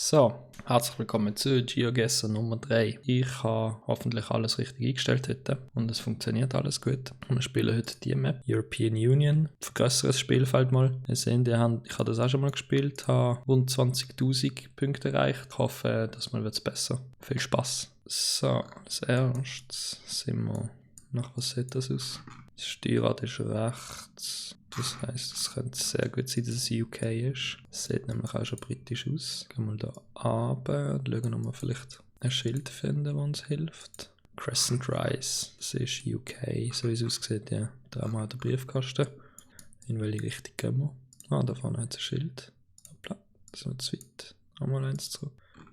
So, herzlich willkommen zu GeoGuessr Nummer 3. Ich habe hoffentlich alles richtig eingestellt heute und es funktioniert alles gut. Und wir spielen heute die Map, European Union. Vergrößere das Spielfeld mal. Wir sehen, ich habe das auch schon mal gespielt, habe rund 20.000 Punkte erreicht. Ich hoffe, das mal wird es besser. Viel Spaß. So, als erstes sind wir, nach was sieht das aus? Das Steuerrad ist rechts. Das heisst, es könnte sehr gut sein, dass es UK ist. Es sieht nämlich auch schon britisch aus. Gehen wir da runter und schauen, ob wir vielleicht ein Schild finden, das uns hilft. Crescent Rise, das ist UK, so wie es aussieht, ja. Da haben wir auch den Briefkasten. In welche Richtung gehen wir? Ah, da vorne hat es ein Schild. Hoppla, das ist noch zu weit. Nochmal eins zurück.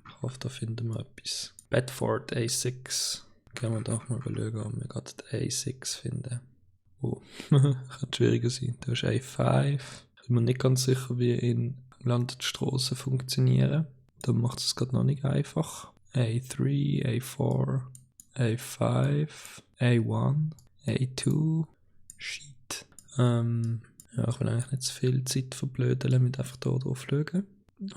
Ich hoffe, da finden wir etwas. Bedford A6. Gehen wir doch mal schauen, ob wir gerade die A6 finden. Oh, könnte schwieriger sein. Da ist A5. Ich bin mir nicht ganz sicher, wie in England die Strassen funktionieren. Da macht es gerade noch nicht einfach. A3, A4, A5, A1, A2. Shit. Ja, ich will eigentlich nicht zu viel Zeit verblödeln mit einfach hier drauf schauen.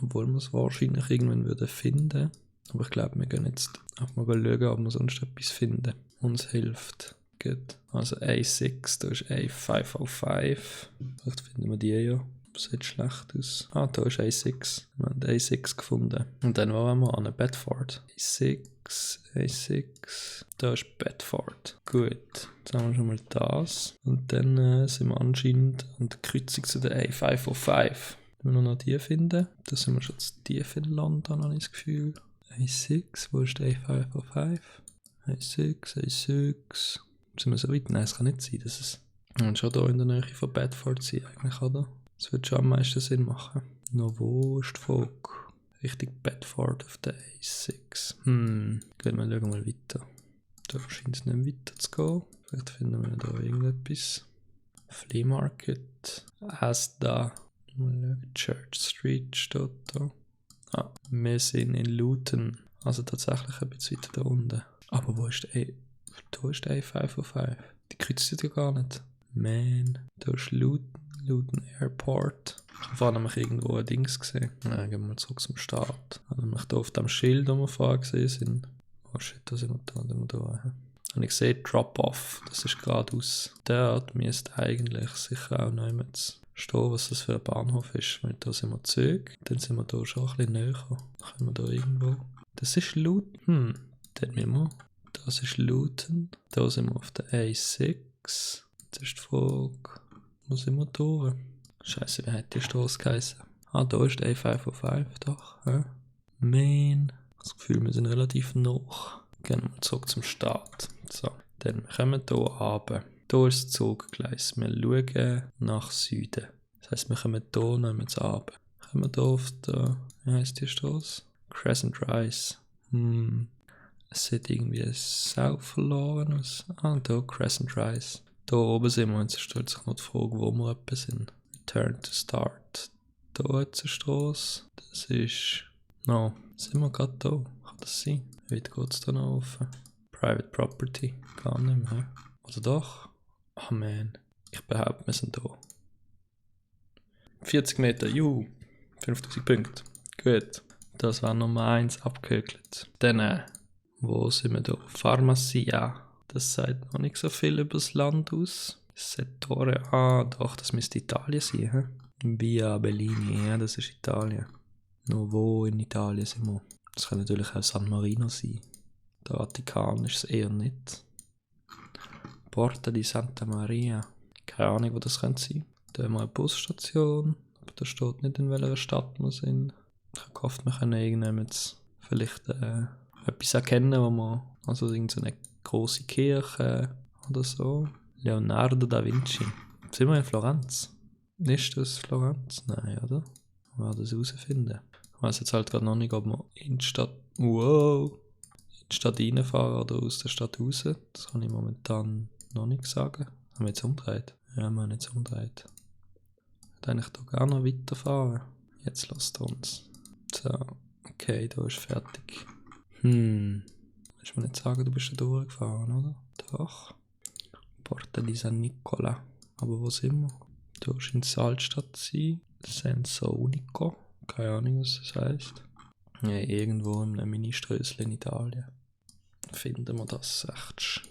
Obwohl wir es wahrscheinlich irgendwann würden finden. Aber ich glaube, wir gehen jetzt einfach mal schauen, ob wir sonst etwas finden, was uns hilft. Gut. Also A6, da ist A505. Vielleicht finden wir die ja. Das sieht schlecht aus. Ah, da ist A6. Wir haben A6 gefunden. Und dann waren wir an Bedford. A6. Da ist Bedford. Gut. Jetzt haben wir schon mal das. Und dann sind wir anscheinend an der Kreuzung zu der A505. Wenn wir noch die finden, da sind wir schon zu tief in London, habe ich das Gefühl. A6, wo ist der A505? A6. Sind wir so weit? Nein, es kann nicht sein, dass es schon hier in der Nähe von Bedford sein eigentlich, oder? Das würde schon am meisten Sinn machen. Noch wo ist die Frage? Richtig Bedford auf der A6. Gehen wir schauen mal weiter. Da scheint es nicht weiter zu gehen. Vielleicht finden wir da irgendetwas. Flea Market. Asda. Mal schauen. Church Street steht da. Ah, wir sind in Luton. Also tatsächlich ein bisschen weiter da unten. Aber wo ist der Da ist der A505. Die kreuzt sich ja gar nicht. Man, da ist Luton Airport. Ich habe vorhin nämlich irgendwo ein Dings gesehen. Dann gehen wir mal zurück zum Start. Ich habe nämlich da auf dem Schild, wo wir vorher gesehen sind. Oh shit, da sind wir da. Und ich sehe Drop-Off. Das ist geradeaus. Dort müsste eigentlich sicher auch noch jemand stehen, was das für ein Bahnhof ist. Weil da sind wir Züge. Dann sind wir da schon ein bisschen näher. Dann können wir da irgendwo. Das ist Luton. Dort müssen wir. Das ist Luton. Da sind wir auf der A6. Jetzt ist die Frage, wo sind wir durch? Scheiße, wie hat die Straße geheißen? Ah, da ist der A505 doch. Man. Das Gefühl, wir sind relativ nah. Gehen wir zurück zum Start. So, dann kommen wir hier runter. Hier ist das Zuggleis. Wir schauen nach Süden. Das heisst, wir kommen hier noch mit runter. Kommen wir hier auf der, wie heisst die Straße? Crescent Rise. Es sieht irgendwie sau verloren aus. Ah, da Crescent Rise. Da oben sind wir, jetzt stellt sich noch die Frage, wo wir etwa sind. Return to Start. Da hat es eine Strasse. Das ist... No, sind wir gerade da? Kann das sein? Wie weit geht es da noch rauf? Private Property. Gar nicht mehr. Oder doch? Oh man. Ich behaupte, wir sind da. 40 Meter, juhu. 5000 Punkte. Gut. Das war Nummer 1 abgehökelt. Dann... Wo sind wir da? Pharmacia. Das sagt noch nicht so viel über das Land aus. Settore. Ah, doch, das müsste Italien sein. Via Bellini, ja, das ist Italien. Nur wo in Italien sind wir? Das kann natürlich auch San Marino sein. Der Vatikan ist es eher nicht. Porta di Santa Maria. Keine Ahnung, wo das könnte sein. Da haben wir eine Busstation. Aber da steht nicht, in welcher Stadt wir sind. Ich habe gehofft, wir können irgendjemand vielleicht... etwas erkennen, wo man, also irgendeine grosse Kirche oder so. Leonardo da Vinci. Sind wir in Florenz? Ist das Florenz? Nein, oder? Wir werden das herausfinden. Ich weiss jetzt halt gerade noch nicht, ob wir in die Stadt, in die Stadt reinfahren oder aus der Stadt raus. Das kann ich momentan noch nicht sagen. Haben wir jetzt umgedreht? Ja, wir haben jetzt umgedreht. Ich würde eigentlich hier gerne noch weiterfahren. Jetzt lasst uns. So, okay, da ist fertig. Willst du mir nicht sagen, du bist da durchgefahren, oder? Doch. Porta di San Nicola. Aber wo sind wir? Da scheint es Altstadt zu sein. Senza Unico. Keine Ahnung, was das heisst. Ja, irgendwo in einem Ministrösli in Italien. Finden wir das echt.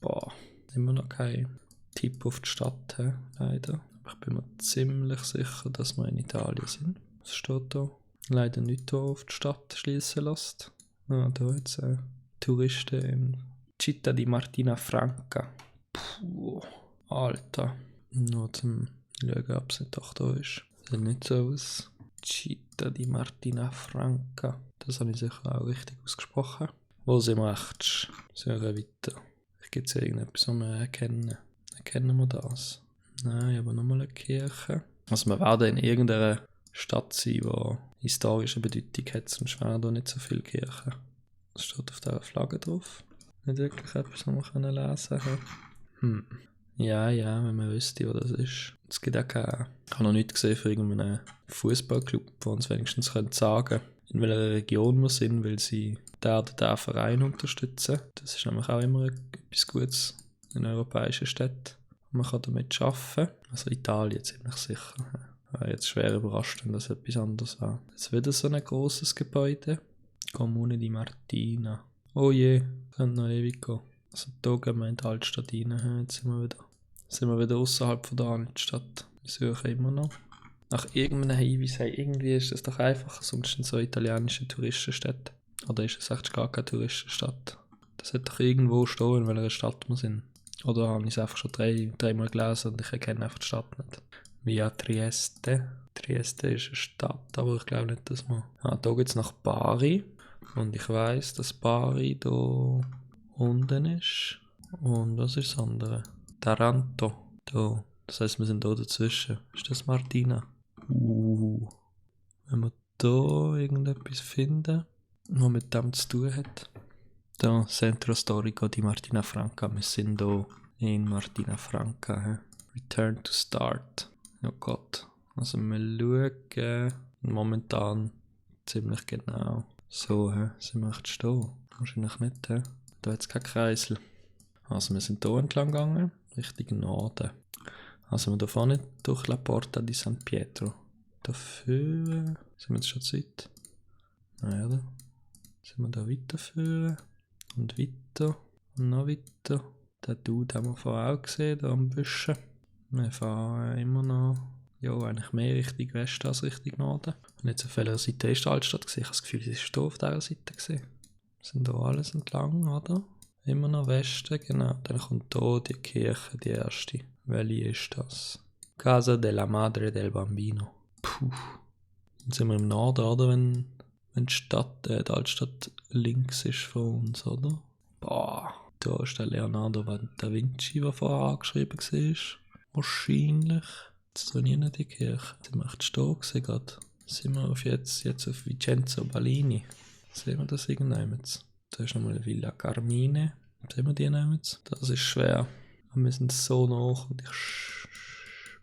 Boah, immer noch kein Tipp auf die Stadt, leider. Aber ich bin mir ziemlich sicher, dass wir in Italien sind. Was steht da? Leider nicht hier auf die Stadt schließen lässt. Ah, da jetzt Touristen in Città di Martina Franca. Puh, Alter. Nur zum Schauen, ob es nicht doch da ist. Sieht nicht so aus. Città di Martina Franca. Das habe ich sicher auch richtig ausgesprochen. Wo sind wir echt? Suchen weiter. Gibt es irgendetwas, was wir erkennen? Erkennen wir das? Nein, aber nochmal eine Kirche. Also wir werden in irgendeiner Stadt sein, die historische Bedeutung hat, sonst wären da nicht so viele Kirchen. Was steht auf dieser Flagge drauf? Nicht wirklich etwas, was wir lesen können. Ja, wenn man wüsste, wo das ist. Es gibt auch keine... Ich habe noch nichts gesehen für irgendeinen Fußballclub, der uns wenigstens sagen können, in welcher Region wir sind, weil sie den Verein unterstützen. Das ist nämlich auch immer etwas Gutes in europäischen Städten. Man kann damit arbeiten. Also Italien ziemlich sicher. Ich war jetzt schwer überrascht, wenn das etwas anderes war. Jetzt wieder so ein grosses Gebäude. Comune di Martina. Oh je, könnte noch ewig gehen. Also da gehen wir in die Altstadt rein. Jetzt sind wir wieder außerhalb von der Altstadt. Wir suchen immer noch nach irgendeinem Hinweis. Irgendwie ist es doch einfacher, sonst in so italienische Touristenstädte. Oder ist es echt gar keine Touristenstadt? Das sollte doch irgendwo stehen, in welcher Stadt wir sind. Oder habe ich es einfach schon dreimal gelesen und ich erkenne einfach die Stadt nicht. Via Trieste. Trieste ist eine Stadt, aber ich glaube nicht, dass man... da geht es nach Bari. Und ich weiss, dass Bari da unten ist. Und was ist das andere? Taranto. Da. Das heisst, wir sind da dazwischen. Ist das Martina? Wenn wir da irgendetwas finden, was mit dem zu tun hat. Da, Centro Storico di Martina Franca. Wir sind hier in Martina Franca. Return to Start. Oh Gott. Also wir schauen momentan ziemlich genau. So, sind wir echt stehen? Wahrscheinlich nicht, Da hat es keinen Kreisel. Also wir sind hier entlang gegangen, Richtung Norden. Also wir da vorne durch La Porta di San Pietro. Dafür sind wir jetzt schon zu weit. Naja, da sind wir da weiterführen. Und weiter. Und noch weiter. Den Dude haben wir vorher auch gesehen, da am Büschen. Wir fahren immer noch, eigentlich mehr Richtung Westen als Richtung Norden. Und jetzt auf welcher Seite ist die Altstadt gesehen? Ich habe das Gefühl, sie ist hier auf dieser Seite gesehen. Wir sind hier alles entlang, oder? Immer noch Westen, genau. Dann kommt hier die Kirche, die erste. Welche ist das? Casa della Madre del Bambino. Puh. Jetzt sind wir im Norden, oder? Wenn die Altstadt links ist von uns, oder? Boah. Da ist der Leonardo da Vinci, der vorher angeschrieben war. Wahrscheinlich. Jetzt trainieren die Kirche. Die macht stehen gerade. Sind wir jetzt auf Vincenzo Bellini. Sehen wir das irgendjemand? Da ist nochmal Villa Carmine. Sehen wir die noch? Das ist schwer. Wir sind so nach und ich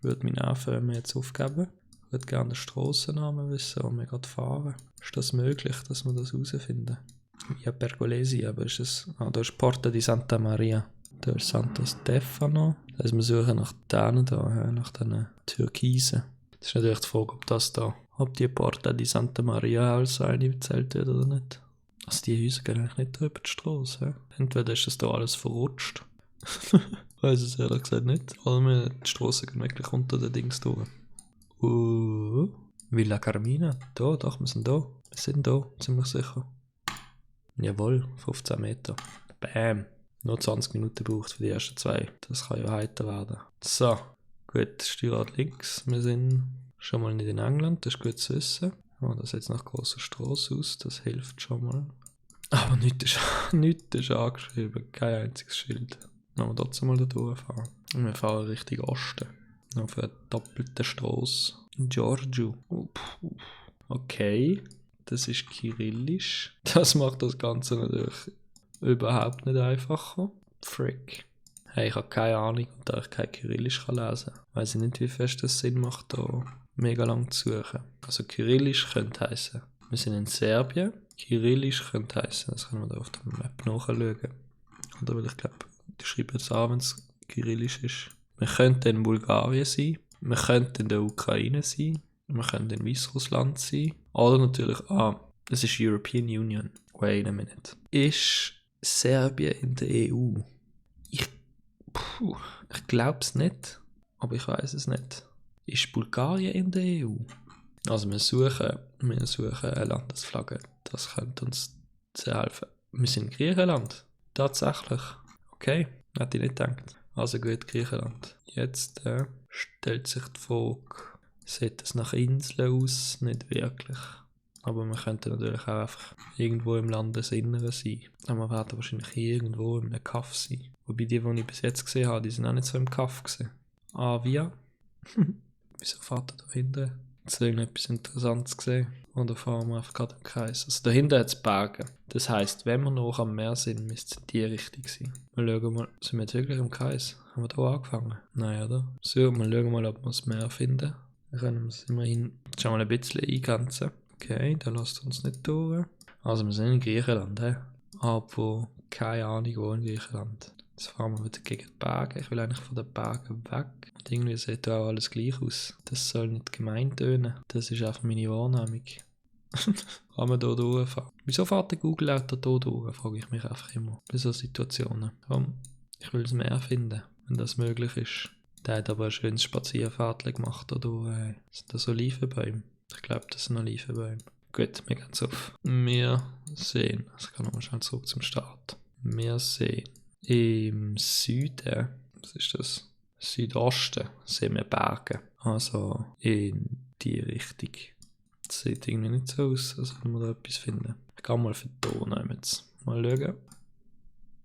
würde mich nerven, wenn wir jetzt aufgeben. Ich würde gerne den Strassennamen wissen, wo wir gerade fahren. Ist das möglich, dass wir das herausfinden? Via Pergolesi, aber ist es... da ist Porta di Santa Maria. Da ist Santo Stefano. Das heisst, wir suchen nach denen da, nach diesen Türkisen. Das ist natürlich die Frage, ob die Porta di Santa Maria als eine gezählt wird oder nicht. Also die Häuser gehen eigentlich nicht über die Straße. Entweder ist das da alles verrutscht. Ich weiss es ehrlich gesagt nicht. Oder die Straße gehen wirklich unter den Dings durch. Villa Carmina. Da, doch, wir sind da. Wir sind da, ziemlich sicher. Jawohl, 15 Meter. Bam. Nur 20 Minuten braucht für die ersten 2. Das kann ja heiter werden. So, gut, Steuerrad links. Wir sind schon mal nicht in England, das ist gut zu wissen. Das sieht jetzt nach grosser Straße aus, das hilft schon mal. Aber nichts ist angeschrieben, kein einziges Schild. Dann wir trotzdem mal da durchfahren. Und wir fahren Richtung Osten. Auf einer doppelten Straße. Giorgio. Okay, das ist Kyrillisch. Das macht das Ganze natürlich überhaupt nicht einfacher. Frick. Hey, ich habe keine Ahnung, da ich kein Kyrillisch lesen kann. Weiss ich nicht, wie fest das Sinn macht, da mega lang zu suchen. Also Kyrillisch könnte heissen, wir sind in Serbien. Kyrillisch könnte heissen, das können wir da auf der Map nachschauen. Oder weil ich glaube, die schreiben jetzt an, wenn es Kyrillisch ist. Wir könnten in Bulgarien sein, wir könnten in der Ukraine sein, wir könnten in Weißrussland sein. Oder natürlich, Das ist European Union. Wait a minute. Ist Serbien in der EU? Ich glaube es nicht, aber ich weiß es nicht. Ist Bulgarien in der EU? Also wir suchen eine Landesflagge. Das könnte uns sehr helfen. Wir sind in Griechenland. Tatsächlich. Okay, hätte ich nicht gedacht. Also gut, Griechenland. Jetzt stellt sich die Frage, sieht es nach Inseln aus? Nicht wirklich. Aber wir könnten natürlich auch einfach irgendwo im Landesinneren sein. Aber wir werden wahrscheinlich irgendwo in einem Kaff sein. Wobei die ich bis jetzt gesehen habe, die sind auch nicht so im Kaff gewesen. Avia. Wieso fährt er da hinten? Jetzt habe ich etwas Interessantes gesehen. Und da fahren wir einfach gerade im Kreis. Also da hinten hat es Berge. Das heisst, wenn wir noch am Meer sind, müsste es in die Richtung sein. Wir schauen mal, sind wir jetzt wirklich im Kreis? Haben wir da angefangen? Nein, oder? So, wir schauen mal, ob wir das Meer finden. Dann können wir es immerhin schon mal ein bisschen eingrenzen. Okay, da lasst uns nicht durch. Also wir sind in Griechenland, aber keine Ahnung wo in Griechenland. Jetzt fahren wir wieder gegen die Berge. Ich will eigentlich von den Bergen weg. Und irgendwie sieht da auch alles gleich aus. Das soll nicht gemein tönen. Das ist einfach meine Wahrnehmung. Kann man hier durchfahren? Wieso fährt der Google-Auto hier durch? Frage ich mich einfach immer. Bei solchen Situationen. Komm, ich will es mehr finden, wenn das möglich ist. Der hat aber ein schönes Spazierfahrtchen gemacht. Oder sind das Olivenbäume? Ich glaube, das sind Olivenbäume. Gut, wir gehen auf. Wir sehen, ich kann nochmal schnell zurück zum Start. Wir sehen im Süden, was ist das? Südosten sehen wir Berge. Also in die Richtung. Das sieht irgendwie nicht so aus, als würden wir da etwas finden. Ich gehe mal für die Donau jetzt. Mal schauen.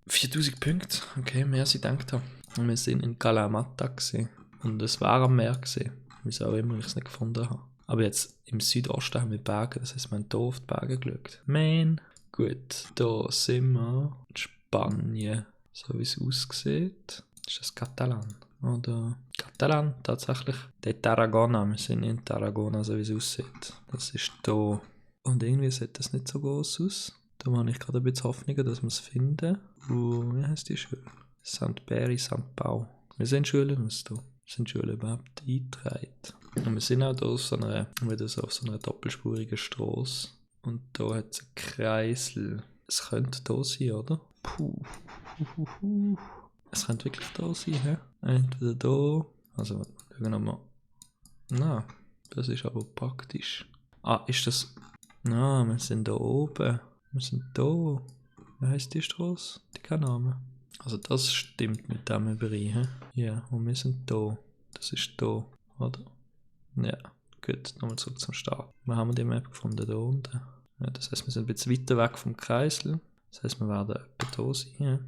4000 Punkte. Okay, mehr als ich gedacht habe. Wir sind in Kalamata gewesen. Und es war am Meer gewesen. Wieso auch immer ich es nicht gefunden habe. Aber jetzt im Südosten haben wir Berge. Das heisst, wir haben hier auf die Berge geschaut. Man. Gut, da sind wir in Spanien. So wie es aussieht. Ist das Katalan? Oder Katalan, tatsächlich. Der Tarragona, wir sind in Tarragona, so wie es aussieht. Das ist da. Und irgendwie sieht das nicht so groß aus. Da habe ich gerade ein bisschen Hoffnung, dass wir es finden. Wie heisst die Schule? St. Peri, St. Pau. Wir sind Schulen aus da. Sind Schulen überhaupt eingetragen? Und wir sind auch hier auf so einer doppelspurigen Straße. Und da hat es einen Kreisel. Es könnte da sein, oder? Puh. Es könnte wirklich da sein, hä? Entweder da. Also, schauen wir mal. Na, das ist aber praktisch. Ist das. Na, wir sind da oben. Wir sind da. Wie heisst die Straße? Die kein Name. Also, das stimmt mit dem Überein, hä? Ja, und wir sind da. Das ist da, oder? Ja, gut. Nochmal zurück zum Start. Wo haben wir die Map gefunden? Da unten. Ja, das heisst, wir sind ein bisschen weiter weg vom Kreisel. Das heisst, wir werden etwa da sein, ja.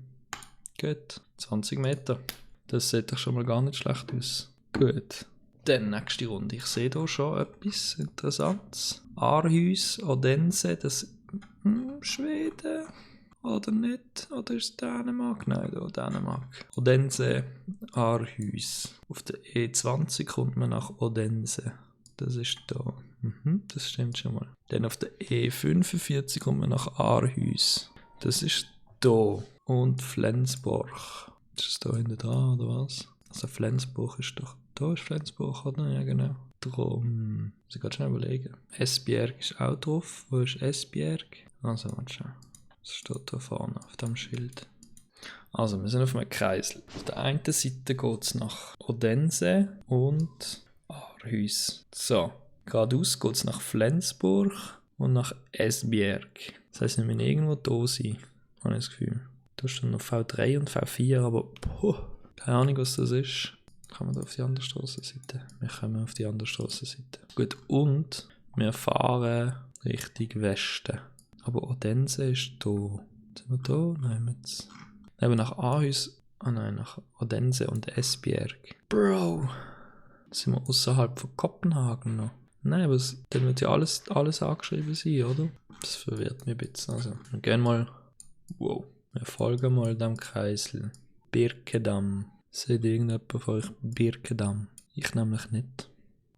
Gut, 20 Meter. Das sieht doch schon mal gar nicht schlecht aus. Gut. Dann nächste Runde. Ich sehe hier schon etwas Interessantes. Aarhus, Odense, das Schweden oder nicht? Oder ist es Dänemark? Nein, da Dänemark. Odense, Aarhus. Auf der E20 kommt man nach Odense. Das ist da. Das stimmt schon mal. Dann auf der E45 kommt man nach Aarhus. Das ist da. Und Flensburg. Ist es da hinten dran, oder was? Also Flensburg ist doch... Da ist Flensburg, oder? Ja, genau. Drum... Muss ich gerade schnell überlegen. Esbjerg ist auch drauf. Wo ist Esbjerg? Also, warte schon. Das steht da vorne auf dem Schild. Also, wir sind auf einem Kreisel. Auf der einen Seite geht es nach Odense und Aarhus. So. Geradeaus geht es nach Flensburg und nach Esbjerg. Das heisst, wir müssen irgendwo da sein. Habe ich das Gefühl. Da steht noch V3 und V4, aber keine Ahnung, was das ist. Kommen wir da auf die andere Strassenseite? Wir kommen auf die andere Strassenseite. Gut, und wir fahren Richtung Westen. Aber Odense ist da. Sind wir da? Nein, jetzt. Eben nach Aarhus. Nein, nach Odense und Esbjerg. Bro! Sind wir außerhalb von Kopenhagen noch? Nein, aber dann wird ja alles angeschrieben sein, oder? Das verwirrt mich ein bisschen. Also, wir gehen mal. Wow. Wir folgen mal dem Kreisel. Birkendamm. Seht irgendjemand von euch Birkendamm? Ich nämlich nicht.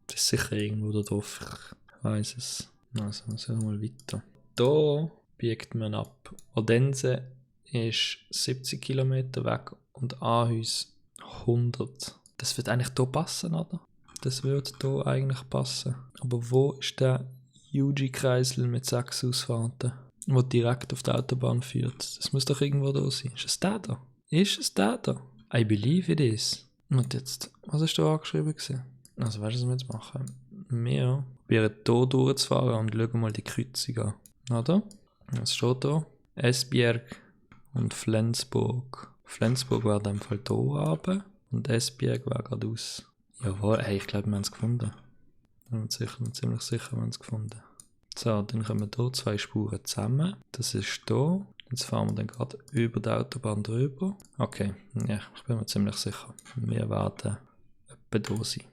Das ist sicher irgendwo da drauf. Ich weiss es. Also, wir sehen mal weiter. Da biegt man ab. Odense ist 70 Kilometer weg und Aarhus 100. Das wird eigentlich hier passen, oder? Das würde hier eigentlich passen. Aber wo ist der UG-Kreisel mit 6 Ausfahrten, der direkt auf die Autobahn führt. Das muss doch irgendwo da sein. Ist es der da? Ist es der da? I believe it is. Und jetzt, was hast du angeschrieben gewesen? Also weißt du, was wir jetzt machen? Wir probieren hier durchzufahren und schauen mal die Kreuzung an. Oder? Was steht da? Esbjerg und Flensburg. Flensburg wäre in dem Fall hier runter und Esbjerg wäre geradeaus. Jawohl, hey, ich glaube, wir haben es gefunden. Wir sind ziemlich sicher, wir haben es gefunden. So, dann kommen hier 2 Spuren zusammen. Das ist hier. Jetzt fahren wir dann gerade über die Autobahn drüber. Okay, ja, ich bin mir ziemlich sicher. Wir werden etwa da sein.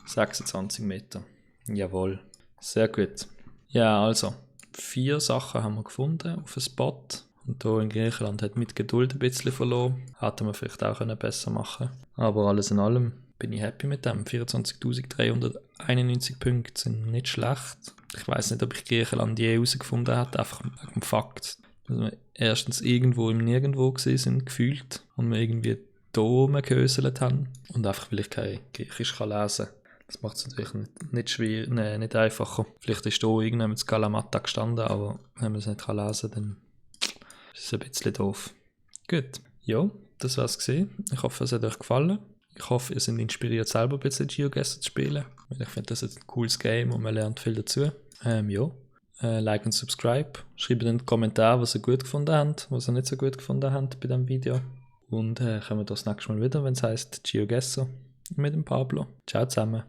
26 Meter. Jawohl. Sehr gut. Ja, also, 4 Sachen haben wir gefunden auf dem Spot. Und hier in Griechenland hat mit Geduld ein bisschen verloren. Hätten wir vielleicht auch besser machen können. Aber alles in allem bin ich happy mit dem. 24.391 Punkte sind nicht schlecht. Ich weiss nicht, ob ich Griechenland je herausgefunden hätte, einfach wegen dem Fakt, dass wir erstens irgendwo im Nirgendwo gewesen sind, gefühlt, und wir irgendwie da rumgehöselt haben. Und einfach, weil ich kein Griechisch lesen kann. Das macht es natürlich nicht schwer, nicht einfacher. Vielleicht ist da irgendjemand in Kalamata gestanden, aber wenn man es nicht lesen kann, dann ist es ein bisschen doof. Gut, ja, das war's gewesen. Ich hoffe, es hat euch gefallen. Ich hoffe, ihr seid inspiriert, selber ein bisschen GeoGuessr zu spielen. Ich finde, das ist ein cooles Game und man lernt viel dazu. Like und subscribe. Schreibt in den Kommentaren, was ihr gut gefunden habt, was ihr nicht so gut gefunden habt bei diesem Video. Und kommen wir das nächste Mal wieder, wenn es heisst GeoGuessr mit dem Pablo. Ciao zusammen.